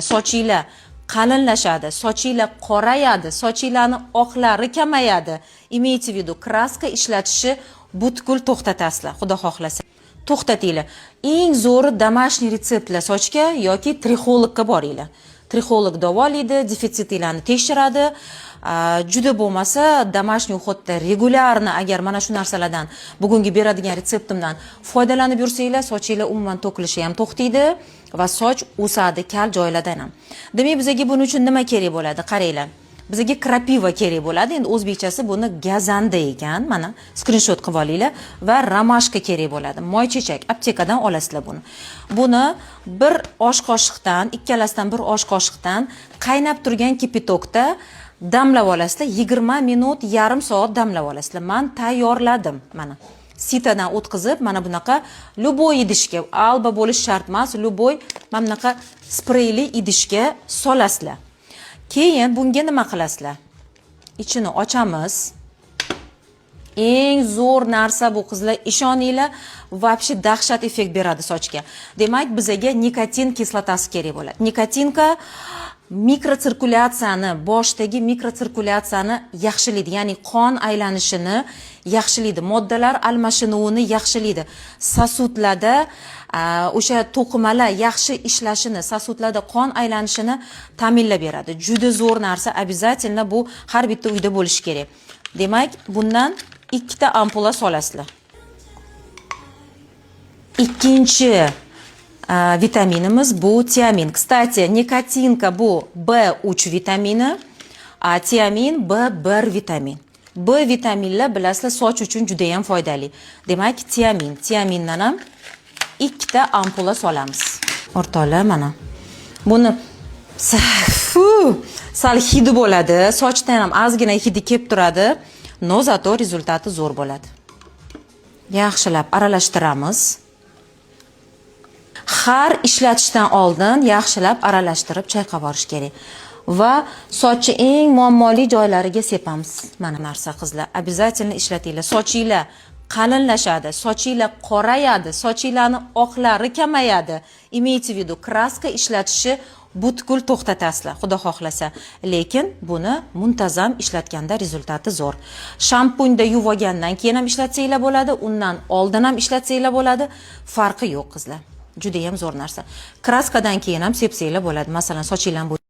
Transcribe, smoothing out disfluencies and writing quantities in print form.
Sochinglar qalinlashadi, sochinglar qorayadi, sochinglarni oqlari kamayadi. Имейте в виду, краска ishlatishni butkul to'xtatasizlar, xudo xohlasa. To'xtatinglar. Eng zo'ri домашний retseptlar sochga yoki trixologga boringlar. Trixolog davolaydi, defitsitinglarni tekshiradi. Juda bo'lmasa, домашний уход da регулярно agar mana shu narsalardan, bugungi beradigan retseptimdan foydalanib yursanglar, sochinglar umuman to'kilishi ham to'xtaydi va soch o'sadi kal joylardan ham. Demak, bizga buning uchun nima kerak bo'ladi? Qaranglar. Bizga крапива kerak bo'ladi. Endi o'zbekchasi buni gazanda ekan. Mana, skrinshot qilib olinglar va ромашка kerak bo'ladi. Moychechak, aptekadan olasizlar buni. Buni bir osh qoshiqdan, ikkalasidan bir osh qoshiqdan qaynab turgan кипяток da damlab olasizlar. 20 minut, yarim soat damlab olasizlar. Man tayyorladim. Mana, сито dan o'tkazib, mana bunaqa любой idishga, Alba bo'lishi shart emas, любой mana bunaqa spreyli idishga solasizlar. Keyin bunga nima qilasizlar? Ichini ochamiz. Eng zo'r narsa bu, qizlar, ishoninglar, вообще dahshat effekt beradi sochga. Demak, bizaga nikotin kislotasi kerak bo'ladi. Nikotinka mikrotsirkulyatsiyani, boshdagi mikrotsirkulyatsiyani yaxshilaydi, ya'ni qon aylanishini yaxshilaydi, moddalar almashinuvini yaxshilaydi. Сосуд larda o'sha to'qimalar yaxshi ishlashini, сосуд larda qon aylanishini ta'minlab beradi. Juda zo'r narsa, обязательно bu har bitta uyda bo'lishi kerak. Demak, bundan ikkita ampula solasizlar. Ikkinchi vitaminimiz bu tiamin. Кстати, nikotinka bu B3 vitamini, a tiamin B1 vitamin. B vitaminlar, bilasizlar, soch uchun juda ham foydali. Demak, tiamin, tiamindan ham ikkita ampula solamiz. O'rtoqlar, mana. Buni sal hidi bo'ladi. Sochdan ham ozgina hidi kelib turadi. Но зато результат i zo'r bo'ladi. Yaxshilab aralashtiramiz. Har ishlatishdan oldin yaxshilab aralashtirib, chayqab yuborish kerak. Va sochni eng muammoli joylariga sepamiz. Mana narsa, qizlar, обязательно ishlatinglar. Sochinglar qalinlashadi, sochinglar qorayadi, sochinglarni oqlari kamayadi. Имейте в виду, краска ishlatishni butkul to'xtatasizlar, xudo xohlasa. Lekin buni muntazam ishlatganda результат i zo'r. Shampunda yuvib olgandan keyin ham ishlatsanglar bo'ladi, undan oldin ham ishlatsanglar bo'ladi. Farqi yo'q, qizlar. Juda ham zo'r narsa. Краска dan keyin ham sepsanglar bo'ladi. Masalan, sochinglarni